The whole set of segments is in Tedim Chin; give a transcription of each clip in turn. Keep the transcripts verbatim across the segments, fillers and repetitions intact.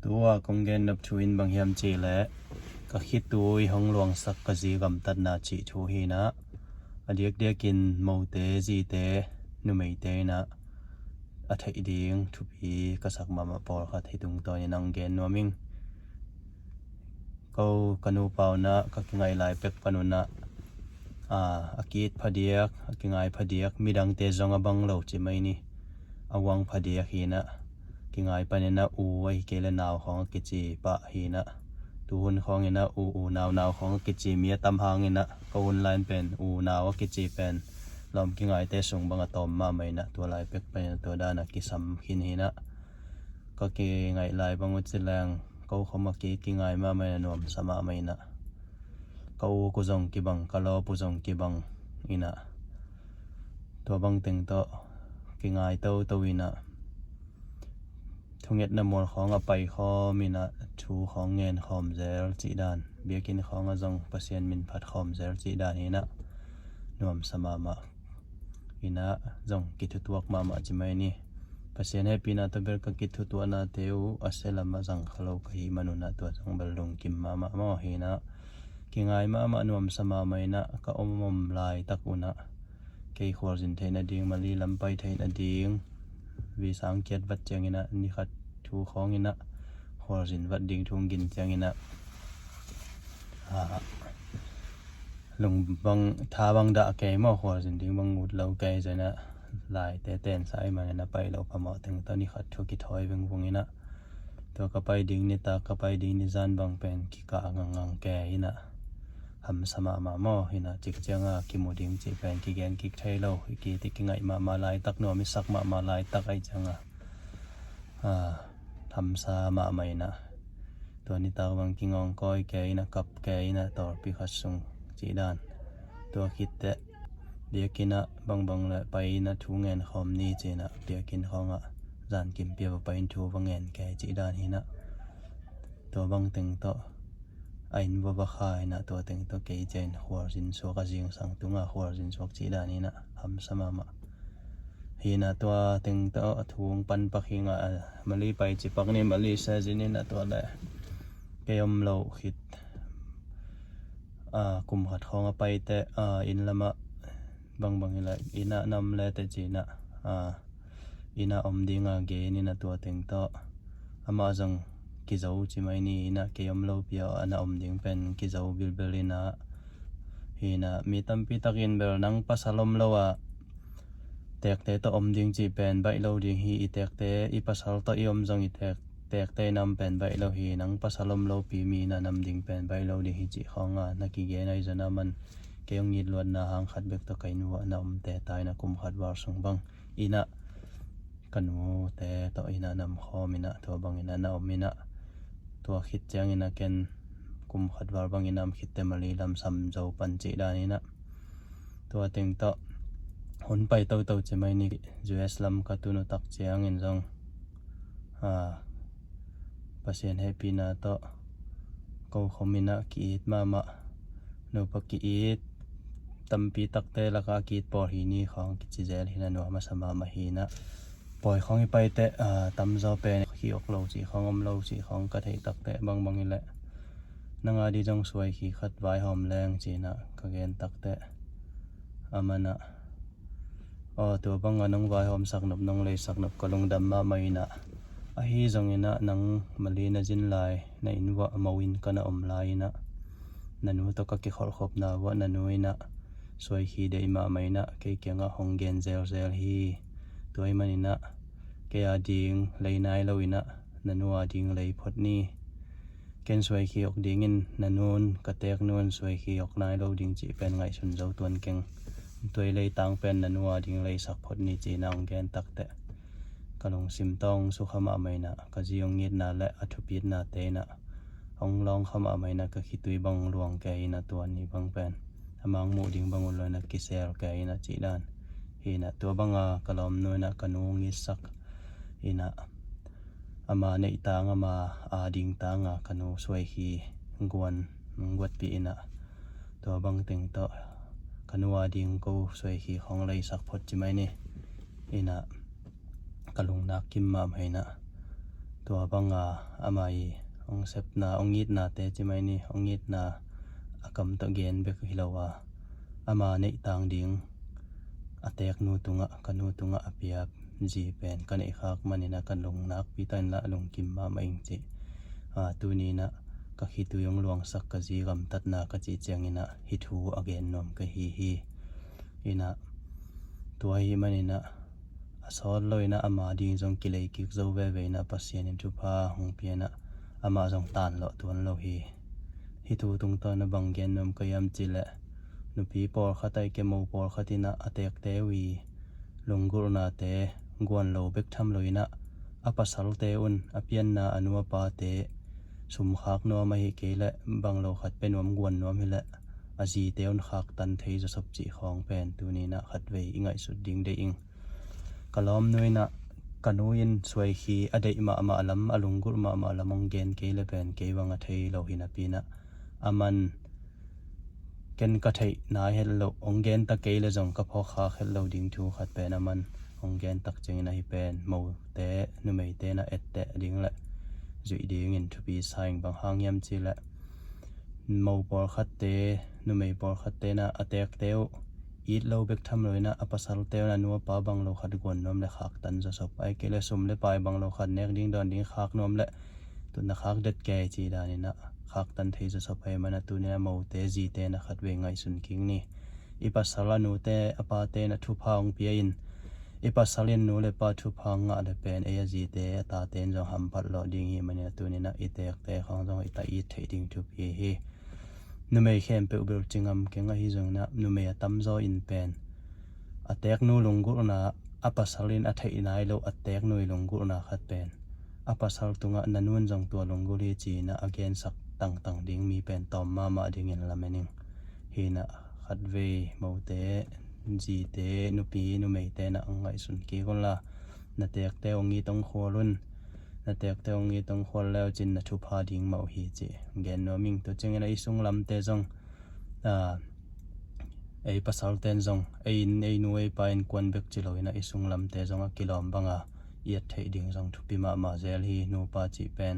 Tua kong gen nop thu in bang hiam cih leh ka khitui hong luangsak ka zi gamtatna cih thu hi in ah, a diakdiakin mote, zite, numeite in ah a theih ding thupi ka sak mahmah pawlkhat hi tungtawnin hong gen nuam ing. Ko ka nupa un ah ka kingaih lai pek pan un ah, a, a ki-it phadiak, a kingai phadiak, midangte zong a bang lo ci mai ni. A uang phadiak hi in ah, kingai panin ah u, ahih kei leh nau khawng a kici pah hi in ah, tuhun khawngin ah u, unau, nau khawng a kici mi a tam hangin ah ka online pen unau a kici pen lawm kingaite sung bang a tawm mahmah in ah, tua lai pek panin ah tua dan a kisam khin hi in ah, ka kingaih lai bang uh ci leng ko khawm a ki-it kingai mahmah in ah, nuamsa mahmah in ah, ka uk uh zong kibang, ka lawp uh zong kibang in ah, tua bang teng tawh kingai toto in ah, thungetna mual khawng a pai khawm in ah, thu khawng ngen khawm zel cih dan, biakinn khawng ah zong Pasian min phat khawm zel cih dan hi in ah, nuamsa mahmah in ah, zong kithutuak mahmah ci mai ni. Pasian hehpihna tawh bel ka kithutuahnate uh a sia lamah zang kha lo ka hih man un ah, tua zong bel lungkim mahmah maw hi in ah, kingai mahmah, nuamsa mahmah in ah, ka om om laitak un ah kei khualzin theih nading, Mali lam pai theih nading, visa hong kiat vat ciangin ah, ni khat thu khawngin ah khualzin vat ding thu hong gin ciangin ah, a, lung bang, tha bang dah kei maw, khualzin ding bang ut lo kei, zan ah laite tensa ahih manin ah pai lo phamawh teng tawh ni khat thu kithawi vengvung in ah, tua ka pai ding nitak, ka pai ding nizan bang pen kikah ngangngang kei in ah, hamsa mahmah maw hi in ah, cik ciang a kimu ding cih pen kigen kik thei lo, i ki-it i kingaih mahmah laitak, nuam i sak mahmah laitak ahih ciang a, a, hamsa mahmah in ah, tua nitak bang kingawngkawi kei in ah, kap kei in ah, tawlpi khat sung cih dan. Tua khit teh biakinn ah bangbang leh pai in ah thu ngen khawm ni ci in ah, biakinn khawng ah zankim pia va pai in thu va ngen kei cih dan hi in ah, tua bang teng tawh a inn va va kha in ah, tua teng tawh kei ciang in khualzin suak, a zingsang tungah khualzin suak cih dan hi in ah, hamsa mahmah hi in ah, tua teng tawh a thu hong pan pak hi in ah, a, Mali pai ci pak ni, Malaysia zin in ah, tua leh kei om loh khit, a, kum khat khawng a pai teh, a, inn lamah bangbang hi leh inn ah na om le teh ci in ah, a, inn ah om ding a gen in ah, tua teng tawh amah zong kizo ci mai ni, inn ah kei om lopi a na om ding pen kizo bilbel in ah, hi in ah, mi tampi takin bel nang pasal om lo a tekte tawh om ding cih pen baih lo ding hi, i tekte, i pasal tawh i om zong i tek, tekte i na om pen baih lo hi, nang pasal om lopi mi in ah na om ding pen baih lo ding hi cih khawng a na kigen ahi zong a, aman kei hong it luatna hang khat bek tawh ka inn uah na om teta in ah, kum khat val sung bang in ah ka nute tawh in ah na om khawm in ah, tua bang in ah na om in ah, tua khit ciangin ah ken kum khat val bang in ah om khit teh Mali lam sam zo pan cih dan in ah, tua teng tawh hun pai toto ci mai ni. U S lam ka tun uh tak ciangin zong, a, Pasian hehpihna tawh ko khawm in ah ki-it mahmah, nupa ki-it tampi takte lakah ki-it pawl hi ni khawng kici zel hi in ah, nuam a sa mahmah hi in ah, pawi khawng i pai teh, a, tamzaw pen khi awk lo cih khawng, om lo cih khawng ka theih tak teh, bangbang hi leh nang a ding zong suai khi khat vaihawm leng ci in ah ka gen tak teh, aman ah, aw, tua bang a nong vaihawmsak nop, nong leisak nop ka lungdam mahmah in ah, ahi zongin ah nang Mali na zin lai, na inn uah mo inn ka na om lai in ah, na nu tawh ka kikholhkhopna uah na nu in ah suai khi deih mahmah in ah kei kiangah hong gen zelzel hi. Tua ahih manin ah kei a ding lei nai lo in ah na nu a ding lei phot ni. Ken suai khi awk dingin na nun, ka teek nun suai khi awk nai lo ding cih pen ngaihsun zo tuan keng. Tua i leitang pen na nu a ding leisak phot ni ci in ah hong gen tak teh, ka lungsim tawh sukha mahmah in ah, ka zi hong itna leh a thupitnate in ah hong lawng kha mahmah in ah, ka khitui bang luang kei in ah, tua ni bang pen a mang muh ding bang uh lo in ah kisel kei in ah cih dan hi in ah, tua bang a ka lawmnu in ah ka nu hong itsak in ah, ama neih tang, ama a ding tang a ka nu suai khi guan hong guatpih in ah, tua bang teng tawh ka nu a ding ko suai khi khawng leisak phot ci mai ni. In ah ka lungnak kim mahmah in ah, Tua banga ama i hong sepna, hong itnate ci mai ni, hong itna a kam tawh gen bek hi lo a, ama neih tang ding a teeknu tungah, ka nu tungah a piak zi pen ka neihkhak maninah ka lung nakpi takin lah lungkim mahmah ing cih. Tuninah ka khitui hong luangsak ka zi gamtatna ka cih cianginah hih thu a gen nuam ka hi hi. Inah tua hi maninah a sawt lo inah ama ding zong kilei kik zo veve inah Pasian in thupha hong pia inah amah zong tanlawh tuan lo hi. Hih thu tungtawn a bang gen nuam ka hiam cihleh, nupi pawlkhat aike mo pawlkhat inah a teekte uh i lunggulhnate guan lo bek tham lo inah a pasalte un a pianna a nu a pate sumkhak nuam ahi kei leh bang lo khat pia nuam guan nuam hileh a zite un khaktan thei zawsop cih khawng pen tuninah khatvei i ngaihsut ding deih ing. Ka lawmnu inah ka nu in suaikhi a deih mahmah lam, a lunggulh mahmah lam hong gen kei le pen kei bang a thei lo hi napi inah aman ken ka theih nai het loh, hong gen ta kei le zong ka phawkkhak het lo ding thu khat pen aman hong gen tak ciangin ahi pen mote numeite na etteh ding le zuih dingin thupi sa ing. Bang hang hiam cihleh mo pawlkhatte, numei pawlkhatte na a teekte uh it lo bek tham lo inah a pasalte un a nu a pa bang lo khat guan nuam le khaktan zawsop, aike le sum le pai bang lo khat nek ding dawn ding khak nuam le tutna khak det kei cih daninah khaktan thei zawsop ahi manah tuninah mote zite na khatvei ngaihsun kik ni. I pasal a nute a pate na thupha hong pia in, i pasal in nu le pa thupha hong ngah le pen ei a zite a tate in zong hamphat lawh ding hi maninah tuninah i teekte khawng zong i ta it theih ding thupi hi. Numei khempeuh bel ci ngam keng ahi zonginah numei a tamzaw in pen a teeknu lunggulhna, a pasal in a theih nai lo a teeknu i lunggulhna khat pen a pasal tungah na nun zong tua lunggulh hi ci-inah a gensak tangtang ding mi pen tawm mahmah dingin lamen ing. Hinah khatvei mote, zite, nupi numeite na hong ngaihsun kik unla na teekte hong it hong khual un. Na teekte hong it hong khual leucin na thupha ding mah uh hi ci gen nuam ing. Tua ciangin a i sunglamte zong ei pasalten zong ei inn ei nu ei pa innkuan bek ci loinah i sunglamte zong a kilawm banga i et theih ding zong thupi mahmah zel hi. Nupa cih pen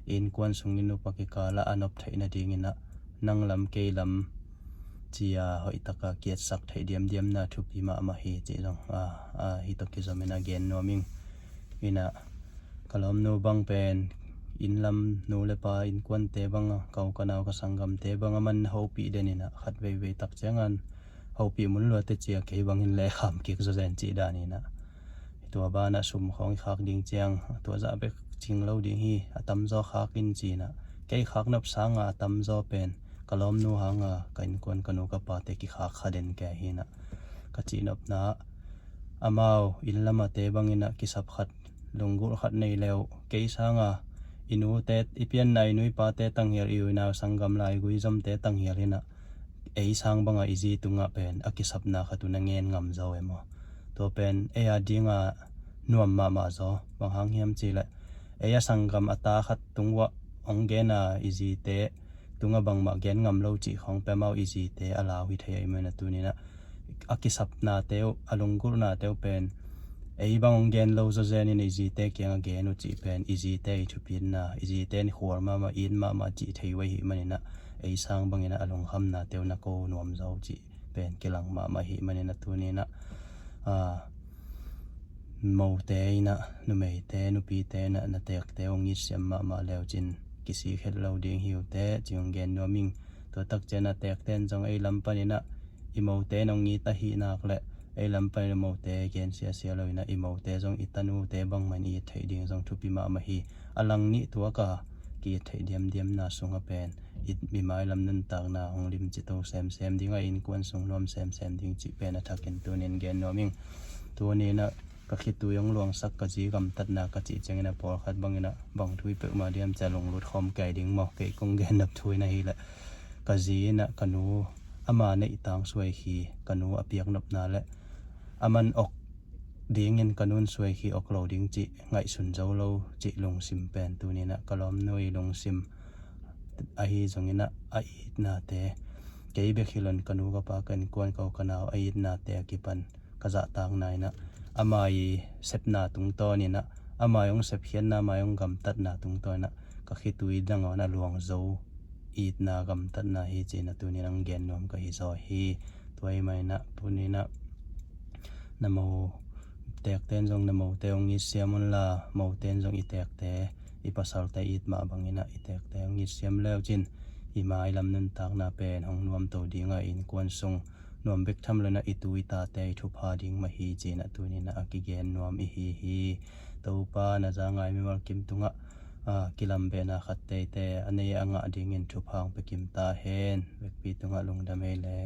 i innkuan sungin nupa kikalah a nop theih nadinginah nang lam kei lam cia hoihtaka kietsak theih diamdiamna thupi mahmah hi cih zong a hi tawh kizomin a gen nuam ing. Inah ka lawmnu bang pen inn lam nu le pa innkuante banga ka u ka nau ka sanggamte banga man hopih deninah khat veivei tak ciangan hopih mun luate cia kei bangin le kham kik zawzen cih daninah tua banah sum khawng i khak ding ciang tua zah bek cing lo ding hi. A tamzaw khak in cinah kei khak nop sanga a tamzaw pen ka lawmnu hanga ka innkuan ka nu ka pate kikhak kha den kei hinah ka cihnopna amau inn lamate banginah kisap khat lunggulh khat nei leu kei sanga i nute i pianna i nu i pate tanghial i uinau sanggam lai guizomte tanghial hinah ei sang banga i zi tungah pen a kisapna khat un a ngen ngam zo emaw? Tua pen ei a dinga nuam mahmah zaw. Bang hang hiam cihleh ei a sanggam a ta khat tung uah hong gena i zite tunga bangmah gen ngam lo cih khawng pia mau i zite a lau hi thei a i mena tuninah a kisapnate uh a lunggulhnate uh pen ei bang hong gen lo zawzenin i zite kianga gen uh cih pen i zite i thupitna i zite ni khual mahmah it mahmah cih thei uh ahih maninah ei sang banginah a lungkhamnate uh na ko nuam zo cih pen kilang mahmah ahih maninah tuninah mote inah numeite nupite inah na teekte hong it siam mahmah leucin kisik het lo ding hi uh teh ci hong gen nuam ing. Tua tak cianah teekten zong ei lam paninah i mote in hong it ahih nak le ei lam panin a mote gen siasia loinah i mote zong i tanute bangmah in i it theih ding zong thupi mahmah hi. A lang nih tuaka ki it theih diamdiamna sunga pen i mailam nuntakna hong limci to semsem ding a innkuan sung nuam semsem ding cih pen a thakin tunin gen nuam ing. Tuninah ka khitui hong luangsak ka zi gamtatna ka cih ciangin a pawlkhat banginah bang thu i peuhmah diam cia lunglut khawm kei ding maw? Kei kong gen nop thu in ahileh ka zi inah ka nu ama neih tang suai khi ka nu a piaknopna le a man ok dingin ka nun suai khi ok lo ding cih ngaihsun zo lo cih lungsim pen tuninah ka lawmnu i lungsim ahi zonginah a itnate kei bek hi lon ka nu ka pa ka innkuan ka u ka nau a itnate a kipan ka zahtakna inah ama i sepna tungtawninah Amah hong sepkhiatna, amah hong gamtatna tungtawn inah ka khitui dang aw inah luang zo itna gamtatna hi ci-in ah tuni-in ah hong gen nuam ka hi zaw hi. Tua ahih manin ah tuni-in ah na mo tekte in zong na mote hong it siam unla, mote in zong i tekte, i pasalte it mah bangin ah i tekte hong it siam leu cin i mailam nuntakna pen hong nuamto ding a, innkuan sung nuam bek tham lo inah i tu i tate i thupha ding mah hi ci-in ah tuni-in ah a kigen nuam i hi hi. Topa na za ngai mimal kim tungah a, kilambehna khat teitei a nei a ngah dingin thupha hong pia kim ta hen. Vekpi tungah lungdam ei le.